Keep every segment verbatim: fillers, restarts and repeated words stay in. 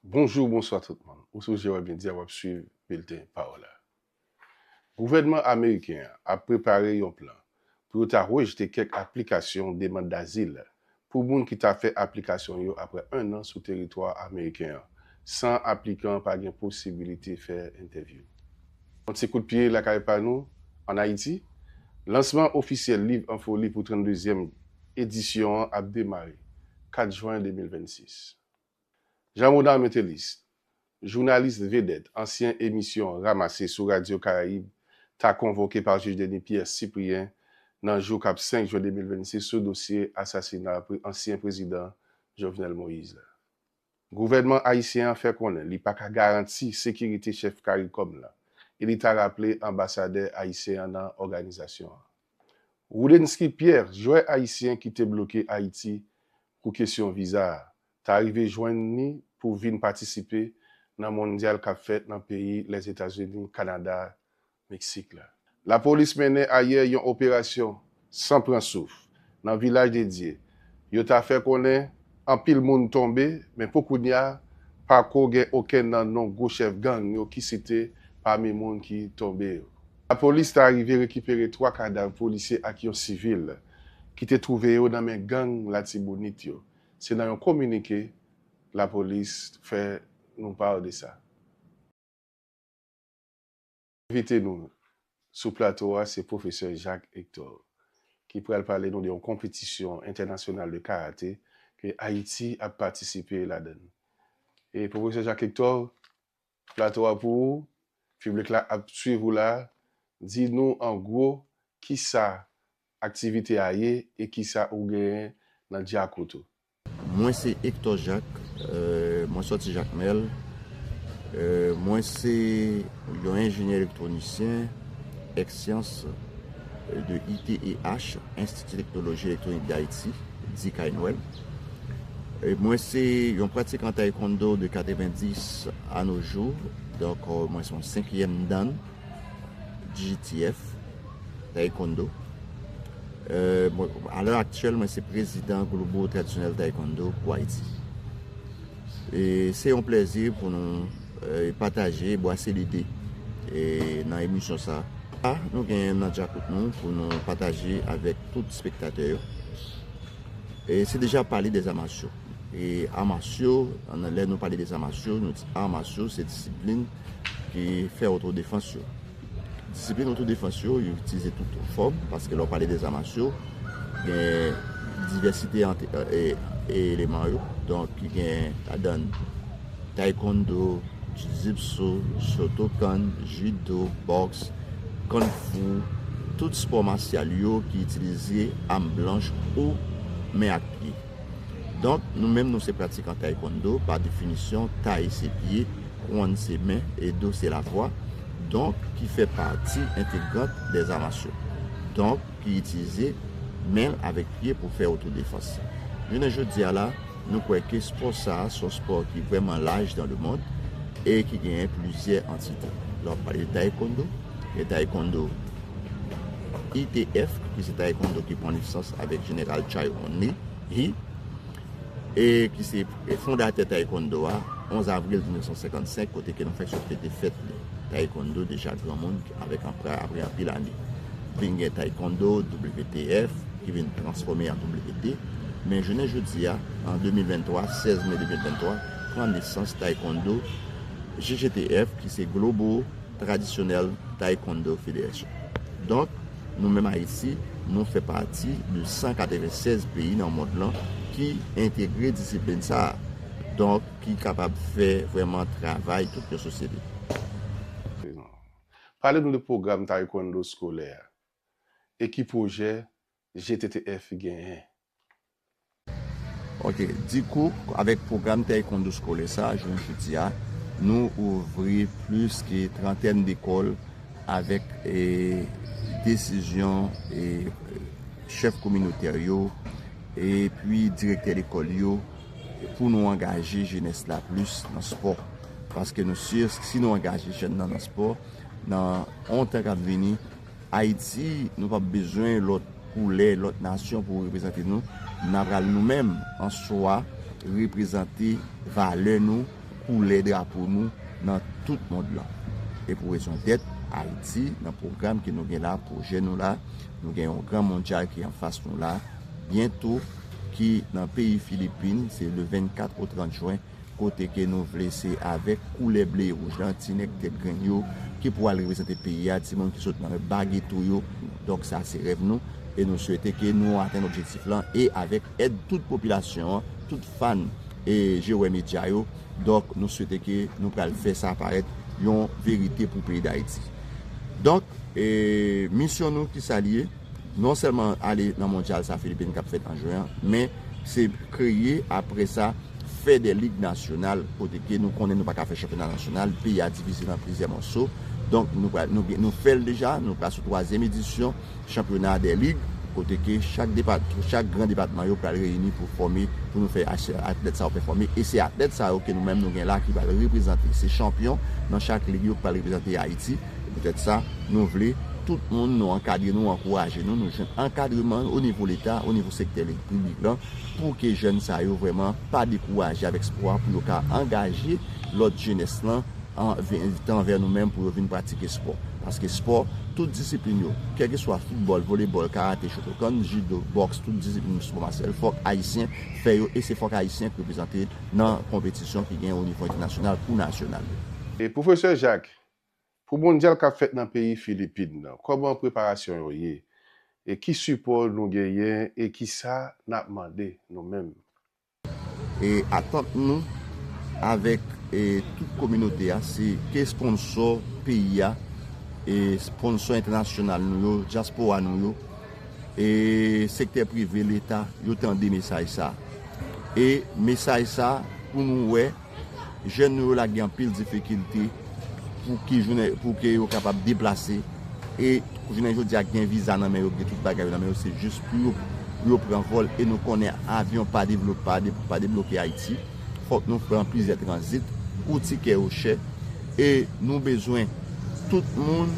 Bonjou, bonswa tout moun. Ou sou G W Media, w ap swiv bilten Pawòl la. Gouvènman ameriken an ap prepare yon plan pou yo ta rejte kèk aplikasyon demann dazil pou moun ki ta fè aplikasyon yo apre en an sou teritwa ameriken an, san aplikan pa gen posibilite fè entèvyou. Yon ti kout pye lakay pa nou, ann Ayiti, lansman ofisyèl Liv an Foli pou tranndezyèm edisyon an ap demare kat jen de mil vennsis. Jean Monard Metelis, jounalis vedèt ansyen emisyon Ramase sou Radyo Karayib, ta konvoke pa jij Denis Pierre Cyprien nan jou k ap senk jen de mil vennsis sou dosye asasina pre-, ansyen prezidan Jovenel Moïse la. Gouvènman ayisyen an fè konnen li pa ka garanti sekirite chèf CARICOM lan e li ta raple anbasadè ayisyen an nan òganizasyon an. Rudensky Pierre, jwè ayisyen ki te bloke Ayiti pou kesyon viza a, ta rive jwenn ni pou vin patisipe nan mondyal k ap fèt nan peyi Lèzetazini, Kanada, Meksik la. Lapolis mennen ayè yon operasyon san pran souf nan Vilaj de Dye. Yo ta fè konnen anpil moun tonbe, men pou kounye a, pako gen okenn nan non gwo chèf gang yo ki site pami moun ki tonbe yo. Lapolis ta rive rekipere twa kadav polisye ak yon sivil ki te twouve yo nan men gang Latibonit yo. Se nan yon kominike lapolis fè nou pa de sa. Envite nou sou plato a se pwofesè Jacques Hector, ki pral pale nou de yon konpetisyon entènasyonal de karate ke Ayiti ap patisipe ladan l. E pwofesè Jacques Hector, plato a pou ou, piblik la ap swiv ou la, di nou an gwo kisa aktivite a ye e kisa ou genyen nan dyakout ou. Mwen se Hector Jacques, euh, mwen sòti Jakmèl. Euh, mwen se yon enjenyè elektwonisyen, èks syans de I T E H, Institut Technologie Électronique d'Haïti, di Kay Nwèl. E mwen se yon pratikan taekwondo de katrevendis a nos jours. Donk, euh, mwen se yon senkyèm dan G T F, Taekwondo. Euh, mwen, a lè aktyèl, mwen se prezidan Globo Tradisyonèl Taekwondo pou Ayiti. E se yon plèzi pou nou, euh, pataje, bwase lide, e nan emisyon sa a, nou gen nan dyakout nou pou nou pataje avèk tout espektatè yo. E se deja pale de zamarsyo. E amasyo, lè nou pale de zamarsyo, nou di amasyo se disiplin ki fè otodefans yo. Disiplin otodefans yo, yo itilize tout fòm, paske lè w pale de zamarsyo, gen divèsite ant, e, e eleman yo. Donk, gen ladan taekwondo, jujitsu, shotokan, judo, bòks, kung fu, tout spò masyal yo ki itilize am blanch ou men ak pye. Donk, nou menm, nou se pratikan taekwondo, pa definisyon, tay se pye, kwon se men, e do se lavwa, donk, ki fè pati entegrant dè zamarsyo. Donk, ki itilize men l avèk pye pou fè otodefans. Jounen jodi a la, nou kwè ke spò sa a se yon spò ki vrèman laj dans le monde e ki genyen plizyè antite. Lè w ap pale de taekwondo, gen taekwondo I T F, ki se taekwondo ki pran nesans avèk jeneral Chai Hon Ni, Hi, e ki se fondatè taekwondo a, onz avril mil nèf san senkannsenk, kote ke nou fèk sot fete fèt li. Taekwondo deja granmoun avèk anpil, apre anpil ane. Vin gen taekwondo, W T F, ki vin transfòme an W T. Men jounen jodi a, an de mil venntwa, sèz me de mil venntwa, pran nesans taekwondo G G T F, ki se Globo Tradisyonèl Taekwondo Federation. Donk, nou menm Ayiti, nou fè pati de san katrevensèz peyi nan mond lan ki entegre disiplin sa a. Donk, ki kapab fè vrèman travay tout yon sosyete. Pale nou de pwogram taekwondo skolè a e ki pwojè G T T F genyen. Ok, dikou, avèk pwogram taekwondo skolè sa a, jounen jodi a, nou ouvri plis ke trantèn lekòl avèk, e, desizyon, e, chèf kominotè yo, epi direktè lekòl yo, pou nou angaje jenès la plis nan spò. Paske nou si, si nou angaje jèn nan nan spò, nan yon tan k ap vini, Ayiti, nou p ap bezwen lòt koulè, lòt nasyon pou reprezante nou. N a pral nou menm, an swa, reprezante valè nou, koulè drapo nou nan tout mond lan. E pou rezon dèt, Ayiti, nan pwogram ke nou gen la, pwojè nou la, nou gen yon gran mondyal ki anfas nou la, byento, ki nan peyi Filipin, se le vennkat o trant jen, kote ke nou vle se avèk koulè ble e wouj lan, ti nèg tèt grenn yo, ki pou al reprezante peyi a, timoun ki sot nan bageto yo. Donk sa se rèv nou, e nou swete ke nou atenn objektif lan, e avèk èd tout popilasyon an, tout fan e Jewè Medya yo. Donk nou swete ke nou pral fè sa parèt yon verite pou peyi Dayiti. Donk, e, misyon nou ki sa l ye, non sèlman ale nan mondyal sa Filipin k ap fèt an jen an, men se kreye apre sa fè de lig nasyonal, kote ke nou konnen nou pa ka fè chanpyona nasyonal, peyi a divize nan plizyè mòso. Donk nou pral, nou, nou fè l deja, nou pral sou twazyèm edisyon chanpyona de lig, kote ke chak depat, chak gran depatman yo pral reyini pou fòme, pou nou fè ach-, atlèt sa yo pèfòme. E se atlèt sa yo ke nou menm nou gen la ki pral reprezante. Se chanpyon nan chak lig yo ki pral reprezante Ayiti. E poutèt sa, nou vle tout moun nou ankadre nou, ankouraje nou, nou jwenn ankadreman o nivo Leta, o nivo sektè piblik lan, pou ke jèn sa yo vrèman pa dekouraje avèk espwa pou yo ka angaje lòt jenès lan an, anvè nou menm pou yo vin pratike spò. Paske spò, tout disiplin yo, kèlkeswa foutbòl, volebòl, karate, chotokan, jido, bòks, tout disiplin spò masyal, fòk Ayisyen fè yo, e se fòk Ayisyen ki reprezante nan konpetisyon ki gen o nivo entènasyonal kou nasyonal yo. E Pwofesè Jacques, pou mondyal k ap fèt nan peyi Filipin nan, kòman preparasyon yo ye? E ki sipò nou genyen? E kisa n ap mande nou menm? E atant nou avèk, e, tout kominote a, se ke sponsò peyi a, e sponsò entènasyonal nou yo, dyaspora nou yo, e sektè prive, Leta, yo tande mesaj sa. E mesaj sa, pou nou wè, jèn nou yo la gen anpil difikilte pou ki jounen, pou ke yo kapab deplase. E jounen jodi a gen viza nan men yo, gen tout bagay yo nan men yo, se jis pou yo, pou yo pran vòl. E nou konnen avyon pa devlope, pa de-, pa debloke Ayiti. Fòk nou pran plizyè tranzit, kou tikè yo chè. E nou bezwen tout moun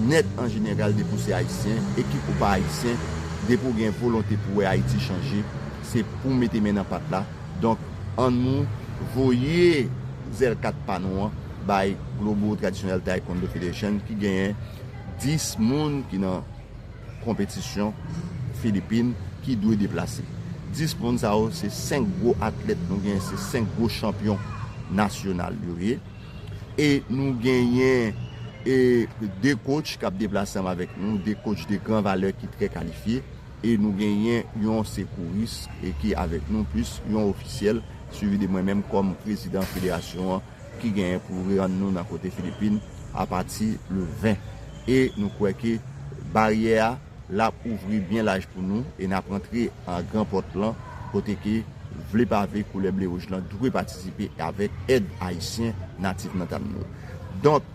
nèt an jeneral, depi w se ayisyen, ekip ou pa ayisyen, depi w gen volonte pou wè Ayiti chanje, se pou w mete men nan pat la. Donk, ann nou voye zèl kat pa nou an bay Global Traditional Taekwondo Federation, ki genyen dis moun ki nan konpetisyon Filipin ki dwe deplase. Dis moun sa yo, se senk gwo atlèt nou genyen, se senk gwo chanpyon nasyonal yo ye. E nou genyen, e, de coach k ap deplase ansanm avèk nou, de coach de gran valè ki trè kalifye. E nou genyen yon sekouris, e, ki avèk nou, plis yon ofisyèl, swivi de mwen menm kòm prezidan federasyon an, ki genyen pou rann nou nan kote Filipin apati le ven. E nou kwè ke baryè a l ap ouvri byen laj pou nou, e n ap rantre an gran pòt lan, kote ke vle pa vle koulè ble wouj lan dwe patisipe avèk èd ayisyen natif natal nou. Donk,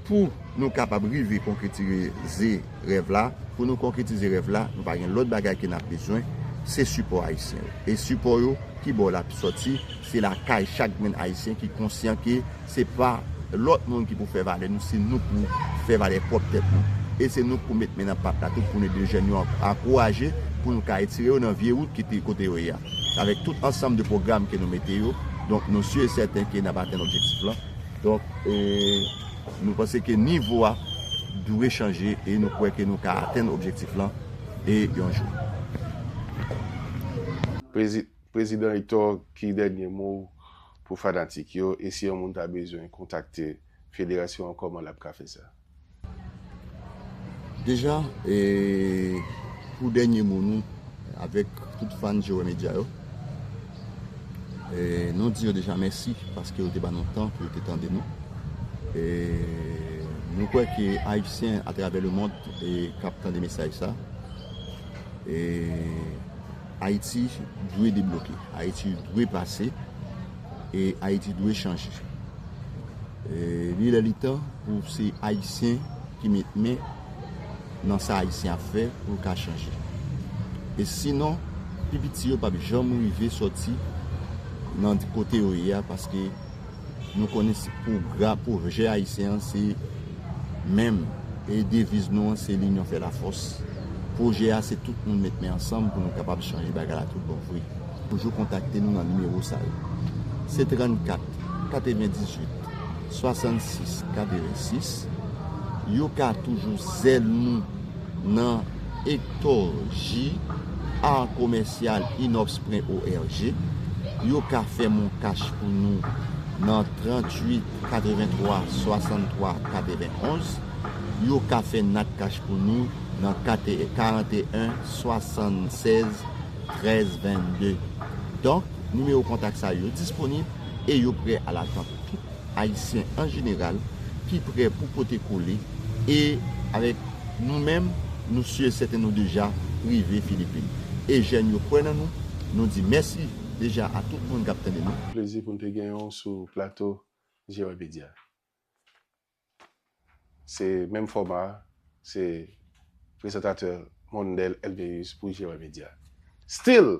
pou nou kapab rive konkretize rèv la, pou nou konkretize rèv la, nou pa gen lòt bagay ke n ap bezwen, se sipò ayisyen yo. E sipò yo, ki bò l ap sòti, se lakay chak grenn ayisyen ki konsyan ke se pa lòt moun ki pou fè valè nou, se nou pou fè valè pwòp tèt nou. E se nou k pou met men nan pat la tou pou n ede jèn yo an-, ankouraje pou nou ka etire yo nan vye wout ki te kote yo ye a. Avèk tout ansanm de pwogram ke nou mete yo, donk nou si e sèten ke n ap atenn objektif lan. Donk, e, nou panse ke nivo a dwe chanje e nou kwè ke nou ka atenn objektif lan e yon jou. Prezi-, Prezidan Hector, ki dènye mo w pou fanatik yo? E si yon moun ta bezwen kontakte federasyon an, kòman l ap ka fè sa? Deja, e, pou dènye mo nou, avèk tout fan Jewè Medya yo, e, nou di yo deja mèsi paske yo te ba nou tan pou yo te tande nou. E, nou kwè ke Ayisyen atravè lemonn, e, k ap tande mesaj sa, e, Ayiti dwe debloke, Ayiti dwe pase, e Ayiti dwe chanje. E, li lè li tan pou se Ayisyen ki met men nan sa Ayisyen ap fè pou l ka chanje. E sinon, pi piti yo p ap janm rive sòti nan kote yo ye a, paske nou konnen se pwogra-, pwojè ayisyen an se menm, e deviz nou an se l'union fait la force. Pwojè a se tout moun met men ansanm pou nou kapab chanje bagay la tout bon vre. Toujou kontakte nou nan nimewo sa yo. Se trannkat, katrevendizwit swasannsis katrevensis. Yo ka toujou zèl nou nan Hector J, art commercial inops point org. Yo ka fè mon kach pou nou nan tranntuit katreventwa swasanntwa katrevenonz. Yo ka fè nat kach pou nou nan karanteyen swasannsèz trèz vennde. Donk, nimewo kontak sa yo disponib e yo prè alatant tout Ayisyen an jeneral ki prè pou pote kole e avèk nou menm, nou si e sèten nou deja rive Filipin. E jèn yo kwè nan nou, nou di mèsi deja a tout moun k ap tande nou. Plezi pou n te genyen w sou plato G Y Media. Se menm fòma a, se prezantatè Mondel Elveus pou G Y Media. Still,